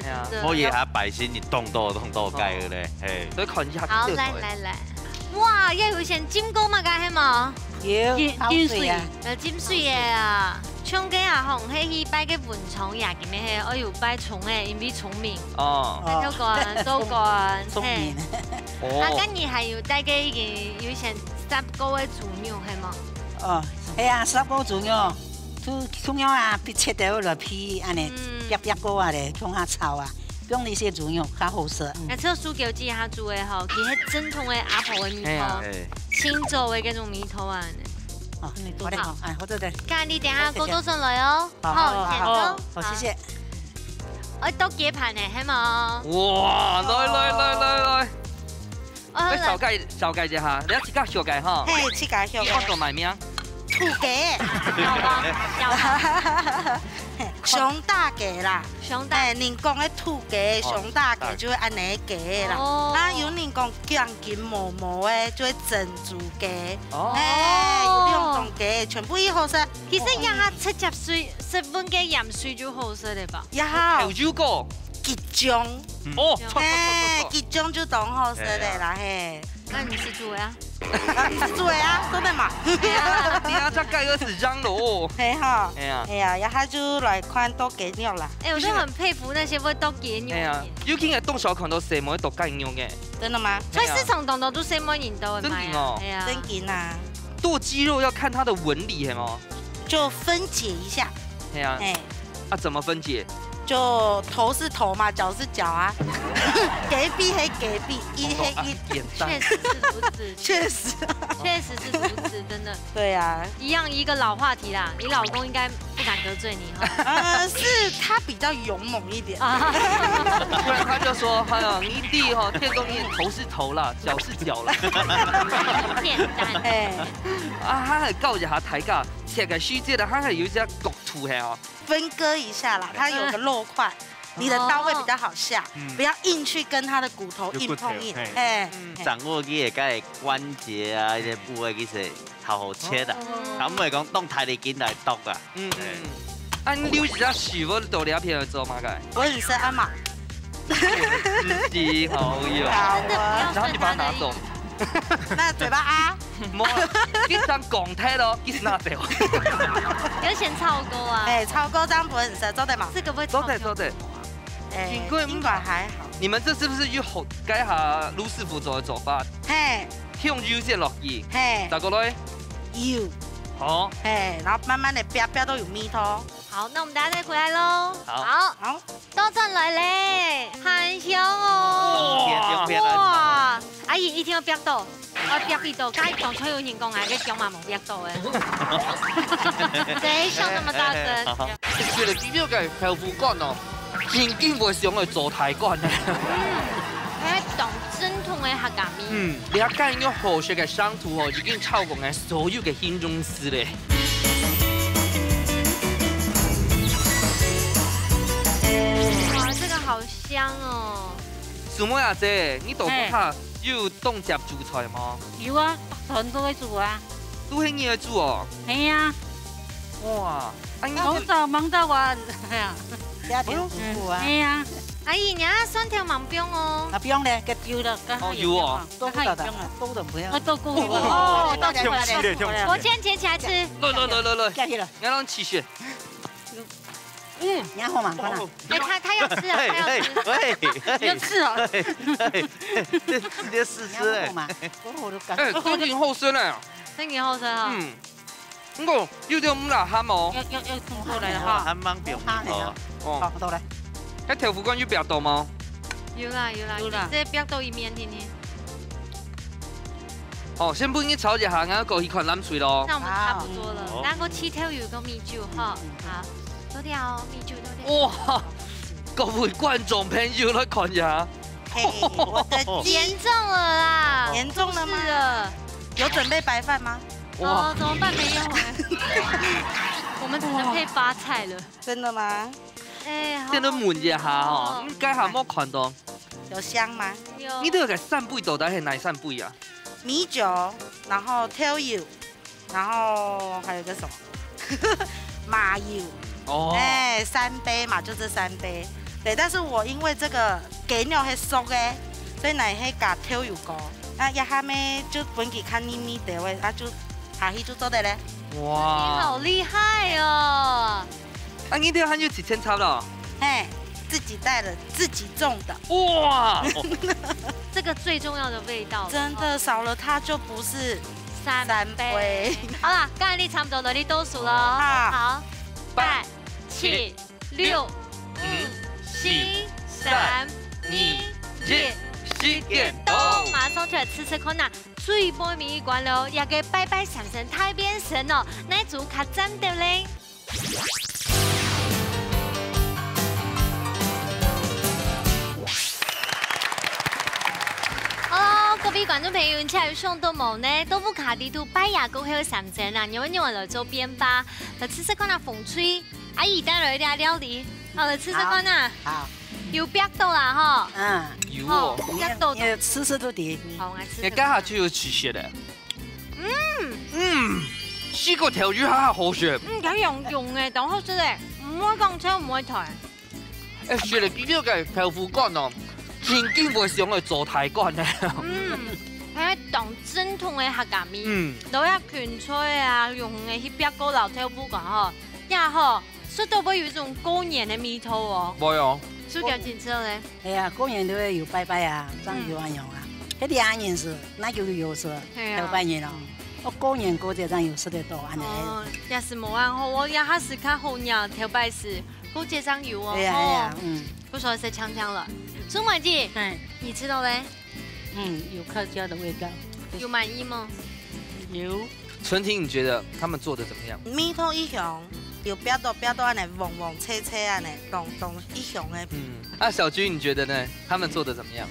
欸，真的。無，也還拜神，你動到，動到雞个咧，嘿。所以看一下。好，來，來，來。哇，也有一些金钩嘛，該係無？ 有，金，金水啊。金水个啊，像該啊，吼，係去拜个文昌爺，今日係愛有拜聰个，因為聰明。哦。哦。拜豆乾、豆乾，聰明。嘿。哦。啊，今日還有帶个已經有一些煠過个豬肉，係無？哦，係啊，煠過豬肉，就共樣啊，切到落去，恁呢，嗯。煏煏過啊咧，共下炒啊，放這些豬肉較好食。嗯。該只有酥茄子下煮个吼，其實正統个阿婆个味道，嘿啊。清粥个該種味道啊。哦，嗯，好咧，好。哎，好做得。該你等下過到轉來哦。 好，好，好，好，先走。好，謝謝。好。愛剁雞盤呢，係無？哇，來，來，來，來，來。哦，來。哎，紹介，紹介一下，你愛自家學个哈。嘿，自家學个。你安到麼个名？土雞。有啊，有啊。嘿，熊大雞啦。熊大。哎，人講个土雞，哦，熊大雞就係恁呢个雞啦。哦。啊，有人講頸根毛毛个，就係珍珠雞。哦。哎，有兩種雞，全部都好食。 其實這下直接水，室溫个鹽水就好食了吧？這下有有過。桔醬。嗯。哦，著，著，著，著，嘿，桔醬就當好食了啦，嘿。該你食豬个啊？啊，你食豬个啊，做得嘛？哎呀，你啊，這个又係羊肉哦。嘿哈。哎呀。哎呀，這下就來看剁雞肉啦。哎，我都很佩服那些會剁雞肉的。哎呀，尤其係當少看到細妹剁雞肉个。真的嗎？菜市場當多都細妹人都會賣啊。真的哦。哎呀。真的啊。剁雞肉要看它的紋理，係無？ 就分解一下。嘿啊。哎。啊，怎麼分解？就頭是頭嘛，腳是腳啊。雞髀係雞髀，翼係翼。哦，啊，簡單。確實是如此。確實。確實是如此，真的。對啊。一樣一個老話題啦，你老公應該不敢得罪你哈。呃，是他比較勇猛一點。啊。不然他就說，哎呀，你弟哈，天公爷頭是頭啦，腳是腳啦。很簡單。哎。啊，他還教一下大家， 切个細節啦，還係有一隻角度係哦。分割一下啦，它有個肉塊，你的刀會比較好下，哦。嗯。不要硬去跟它的骨頭硬碰硬。有骨頭，嘿。哎，嗯。嘿。掌握佢个該个關節啊，一些部位其實好好切的。哦。啊，毋係講當大力筋來剁啊。嗯，嗯，嗯。啊，你留一隻手，我到這片來做麼个？我很深啊嘛。司機好友。好啊。然後你把它拿走。那嘴巴啊？ 無，佢正講忒咯，佢拿走。有先炒過啊。哎，炒過這樣不會很膻，做得嘛？這個會炒掉。做得，做得。哎，應該，應該還好。你們這是不是又學該下盧師傅做的做法？嘿。用油先落去，嘿。再過來。油。好。嘿，然後慢慢地煏，煏到有味道。好，那我們等下再回來咯。好。好。好。 倒轉來咧，很香哦。哇！哇！阿姨一定要煏到，愛煏幾多？剛才當初有人講啊，該薑嘛無煏到誒。誰笑那麼大聲？食起來比較个豆腐乾哦，真經會想愛做大乾呢。嗯，還當正統个客家味。嗯，你看雞肉好食个上肚哦，已經超過俺所有个形容詞咧。 哇，這個好香哦！師妹阿姊，你到底下有當接煮菜無？有啊，全都會煮啊。都係你來煮哦？係啊。哇，啊，你好早忙到晚，係啊。家庭主婦啊。嗯，係啊。阿姨，你啊，蒜頭吂放哦。啊，放咧，該有了，剛好哦，有哦。有放啊，都不得的，剛好有放啊。都都不要。啊，都夠了。哦，哦，哦，哦，哦，哦，我先撿起來吃。來來來來來，下去了。俺讓起血。 嗯，你要喝吗？快啦。哦。哎，他，他要吃啊，他要吃。嘿，嘿，嘿，要吃哦。嘿，嘿，這直接試吃哎。你要喝吗？我喝都乾。哎，真經好食呢。真經好食啊。嗯，不過有點毋罅鹹哦。要，要，要送過來了哈。還蠻表面哦。哦。好，到來。該豆腐乾有煏到嗎？有啦，有啦，有啦。你這煏到一面，聽聽。 哦，先分你炒一下，然後過去看冷水咯。那我們差不多了，好。然後去調有個米酒哈。嗯，嗯，嗯。好，倒掉哦，米酒倒掉。哇，各位觀眾朋友來看一下。嘿，我的雞嚴重了啦，嚴重了嗎？出事了。有準備白飯嗎？哇。哦，怎麼辦？沒有哎。我們只能配發菜了。真的嗎？哎，好好吃哦。這都聞一下哦，應該還沒看到。有香嗎？有。你這個三杯到底係哪三杯啊？ 米酒，然後豆油，然後還有一個什麼？麻油。哦。哎，三杯嘛，就這三杯。對，但是我因為這個雞肉係熟个，所以呢，係加豆油膏。那這下呢，就分佢較綿綿兜个，啊，就下去就做得咧。哇，你好厲害哦！啊，你這還有幾千插了？嘿，自己帶的，自己種的。哇，哦，这个最重要的味道了，真的少了它就不是三杯。三杯。好啦，刚才你差不多了，你倒数了哦。好。好，八、八、七、七、六、六、五、五、四、四、三、三、二、二、一，一，时间到。马上就来试试看呐，最尾一关了，这个拜拜三牲大变身哦，哪一组较赞的嘞？ Hello，各位观众朋友，你今有想到無呢？到屋下底肚拜爷过后个三牲啊，仰般仰般來做變化？來試試看啊，紅隊阿姨帶來个料理，好，來試試看啊。好。有煏到啦吼。嗯。有哦。吼，煏到。你試試都得。好，我来试试看。你刚好就有起血了。嗯。嗯，四个豆油好好食。嗯，佢用用个，當好食嘞，毋會講臭，毋會淡。 哎，食了幾條个豆腐干哦，真經會想愛做大官呢。嗯，還當正統个客家味。嗯。落下芹菜啊，用个去煏過老豆腐干吼，也吼，食到會有一種過年个味道哦。會哦。食較緊張嘞。哎呀，過年都會有拜拜啊，正有恁樣啊。嗯。該兩年是，哪有有食，係啊。頭拜年哦。哦，過年過節正有食得到，恁樣。哦，也是無恁好，我也還是較好仰頭拜時。 過節正有哦，哎呀，哎呀，吼。嗯。不說是锵锵了。苏梅姐，哎。你吃到嘞？嗯，有客家的味道。有滿意嗎？有。春婷，你覺得他們做得怎麼樣？味道異香，有煏到煏到恁樣黃黃脆脆恁樣，當當異香个。嗯，那小君你覺得呢？他們做得怎麼樣？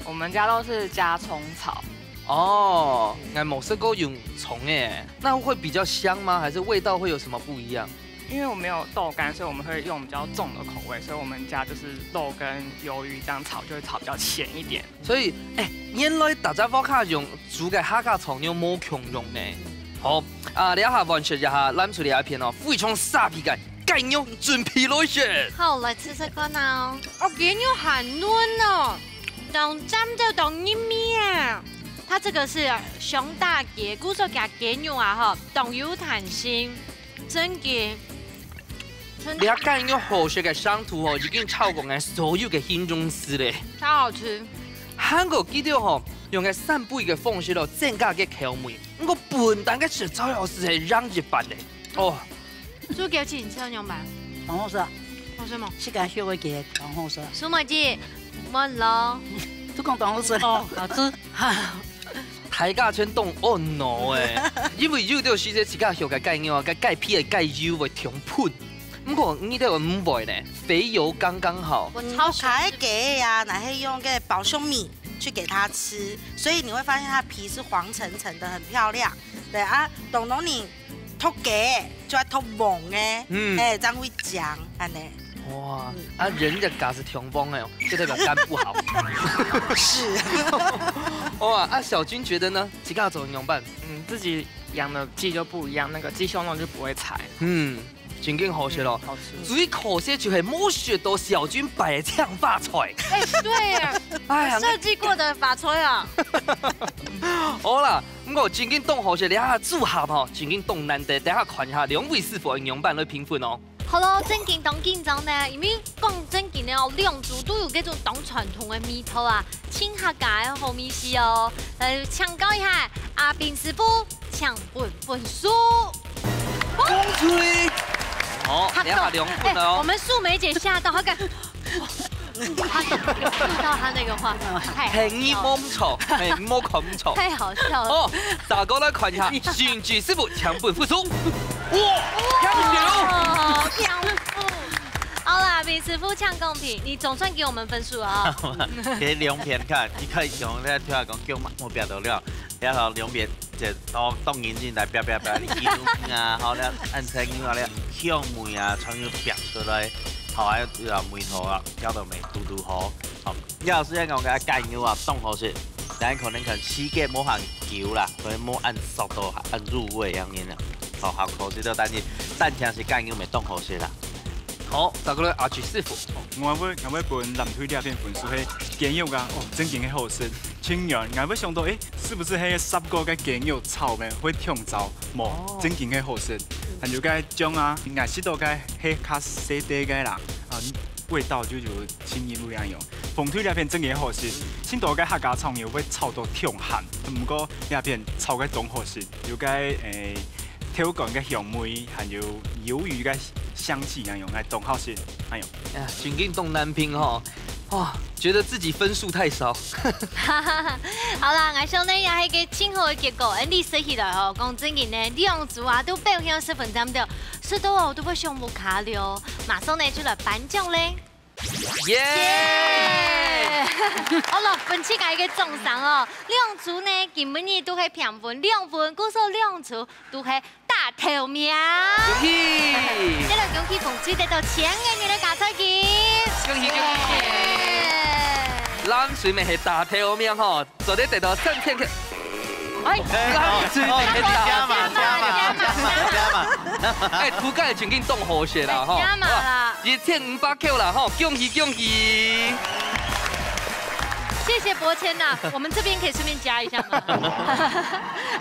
我們家都是加蔥炒。哦，𠊎無食過用蔥个，那會比較香嗎？還是味道會有什麼不一樣？ 因為我沒有豆乾，所以我們會用比較重的口味，所以我們家就是肉跟魷魚這樣炒，就會炒比較鹹一點。所以，哎，原來大家屋下用煮个客家炒肉無共樣呢。好，啊，這下換食一下，藍隊這一片哦，非常沙鼻个雞肉準備來食。好，來試試看啊。哦，雞肉還嫩哦，當汁就當入味啊。它這個是胸大肌，故所加雞肉啊，吼，當有彈性。 真个。真个。這雞肉好食个程度吼，已經超過𠊎所有个形容詞咧。超好吃。還過記得吼，用个三杯个方式咯，增加个口味。毋過本旦个食材哦，係讓一半咧。哦。豬腳青菜仰般？當好食啊。好食嗎？自家燒个雞當好食。蘇梅姐，滿咯。都講當好食。哦，好吃。 大家全當懊惱欸，因為有兜時節自家畜个雞肉啊，該雞皮个雞油會忒噴。毋過你兜毋會呢，肥油剛剛好。我超喜歡。屋下个雞啊，若係用个保秀米去給它吃，所以你會發現它皮是黃澄澄的，很漂亮。對啊，當當你剁雞就愛剁黃个，嗯。哎，這樣會靚，恁呢。哇，嗯。啊，人的家是忒黃个哦，就代表肝不好。是。哇，啊，小君覺得呢？ 自家做仰般？嗯，自己養的雞就不一樣，那個雞胸肉就不會柴。嗯，真經好食咯。嗯，好吃。最可惜就係無食到小君擺个青花菜。哎，對耶，哎呀，設計過的花菜啊。好啦，毋過真經當好食，這下組合吼，真經當難得，等下看一下兩位師傅仰般來評分哦。 好咯，真經當緊張呢，因為講真經个哦，兩組都有這種當傳統个味道啊，盡客家个好味緒哦。來，請教一下阿斌師傅，請分分數。公吹。好，等下兩分了哦。哎，我們素梅姐嚇到，她敢，哇，她聽到她那個畫面，太好笑了。嘿，你無錯，嘿，你無看錯。太好笑了。哦，大家來看一下，心機師傅，請分分數。 哇，強哦！強哦！好啦，闵師傅搶公平，你總算給我們分數啊。給兩片看，你可以用那對我講，叫嘛，我表得了。然後兩片，這當當認真來表表表，你油啊，好了，按成油啊，香味啊，全部表出來，好，還有味道啊，調到味嘟嘟好。好，要是講个雞肉啊，當好食，但可能可能時間無恁久啦，所以無恁熟到恁入味恁樣啦。 好，好，口水都單淨，單淨係雞肉乜當好食啦。好，再過來阿志師傅。我會，我會分藍隊這片分數係雞肉啊，哦，真經个好食。盡軟，𠊎會想到，欸，係毋係該十個个雞肉炒个會忒燥？無，哦。正經个好食。還有該醬啊，𠊎食到个係較細塊个啦，啊，味道就有盡入味恁樣。豐翠這片正經好食，盡多个客家醬油會炒到忒鹹，毋過這片炒个當好食，有該，欸，豆乾个香味，還有魷魚个香氣恁樣，欸，當好食，哎喲。哎呀，真經當難評吼。 哇，覺得自己分數太少。好啦，𠊎想呢，也係个盡好个結果。恁樣說起來吼，講正經呢，兩組啊都表現十分讚哦，食到哦都會想屋下了。馬上呢就來頒獎咧。耶！好了，分自家一個掌聲哦。兩組呢，今晡日都係平分兩分，故所兩組都係 打頭名。恭喜！再來恭喜豐翠得到千元个加菜金。恭喜恭喜！耶！藍隊乜係打頭名吼，做得得到三千塊。哎，藍隊乜係打頭名。加碼，加碼，加碼，加碼。哎，塗改全經當和諧啦吼。加碼啦。哇，一千五百塊啦吼，恭喜恭喜！謝謝伯謙呐，我們這邊可以順便加一下嗎？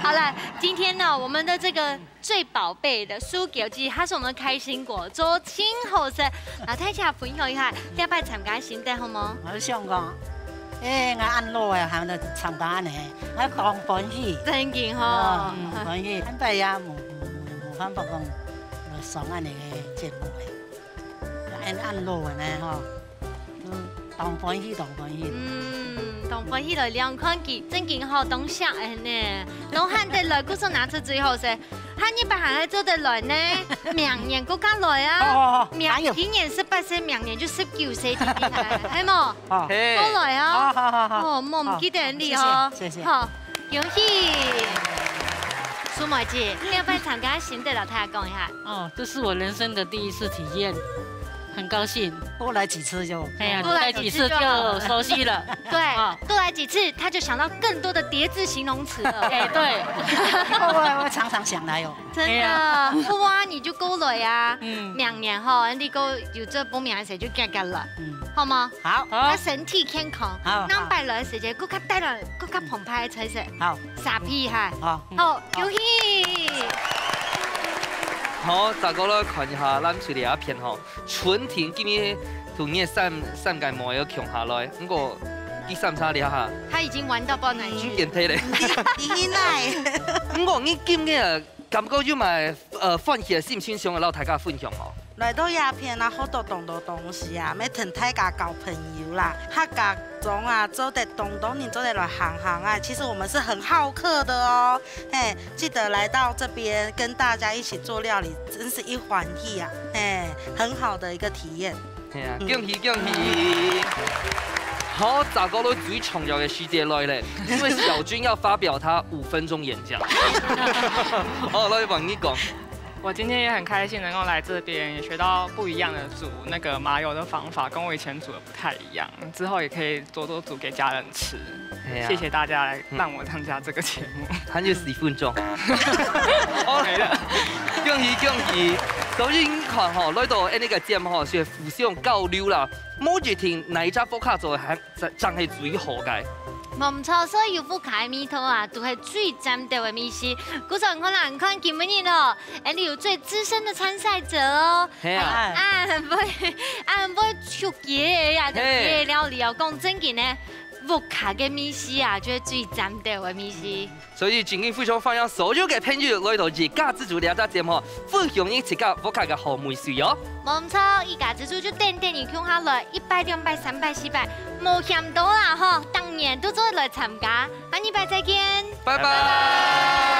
好了，今天呢，我們的這個 最寶貝的酥餃子，還係我們開心果，做盡好食。摎大家分享一下，這擺參加心得好無？𠊎想講，欸，𠊎恁老啊，還來參加恁樣，𠊎當歡喜。正經吼。哦，歡喜，恁大也無，無，無辦法講，來上恁樣个節目个。 恁，恁老个呢吼，嗯，當歡喜，當歡喜。嗯，當歡喜來尞看佢，正經吼，當惜恩呢，當罕得來，故所拿出最好勢。下二擺還係做得來呢，明年過加來啊。好，好，好，明，加油。今年十八歲，明年就十九歲，弟弟啊，係無？好。嘿。過來啊。好，好，好，好。哦，莫毋記得你哦。好，謝謝，謝謝。好。 恭喜！蘇梅姐，你這擺參加心得摎大家講一下。哦，這是我人生的第一次體驗，很高興。多來幾次就，哎呀，多來幾次就熟悉了。對，哦。多來幾次，他就想到更多的疊字形容詞了。哎，對。我，我常常想來哦。真的，哎呀。好啊，你就過來啊。嗯。明年吼，你過有這報名个時候就遽遽來，嗯。好嗎？好。好。他身體健康，好，好。下擺來个時節，過較帶來，過較澎湃个菜色。好。 沙皮哈。好。好，恭喜！好，再過來看一下藍隊這片吼，春婷今日同你个三，三個妹仔共下來，毋過第三儕這下，他已經玩到不知道哪裡去。嗯，變態咧。你，你哪？毋過你今日感覺有麼个，呃，歡喜个心情想愛摎大家分享無？ 來到這片啊，學到當多東西啊，乜同大家交朋友啦。客家庄啊，做得當多人做得來行行啊，其實我們是很好客的哦。嘿，記得來到這邊跟大家一起做料理，真是一歡喜啊！嘿，很好的一個體驗。係啊，嗯。恭喜恭喜！好，再過來最重要个時節來咧，因為小君要發表他五分鐘演講。好，來，換你講。 我今天也很開心能夠來這邊，也學到不一樣的煮那個麻油的方法，跟我以前煮的不太一樣。之後也可以多多煮給家人吃。哎呀。謝謝大家來讓我參加這個節目。嗯。還有十分鐘。好，沒了。恭喜恭喜！所以你看吼，來到恁呢个節目吼，係互相交流啦，無一定哪一隻屋下做得還 正，正係最好个。無毋著，所以有屋下个味道啊，都係最讚个味緒。故所你看啦，你看今晡日哦，恁呢有最資深的參賽者哦，係啊。還有恁會，恁會出街个呀，嘿。出街个料理哦，講正經呢，屋下个味緒啊，就係最讚个味緒。 所以今日非常歡迎所有个朋友來到一家之煮這隻節目，分享你自家屋下个好味緒哦。無毋著，一家之煮就等等你共下來，一擺、兩擺、三擺、四擺，無嫌多啦吼，當然都做得來參加。下二擺再見。拜拜。拜拜。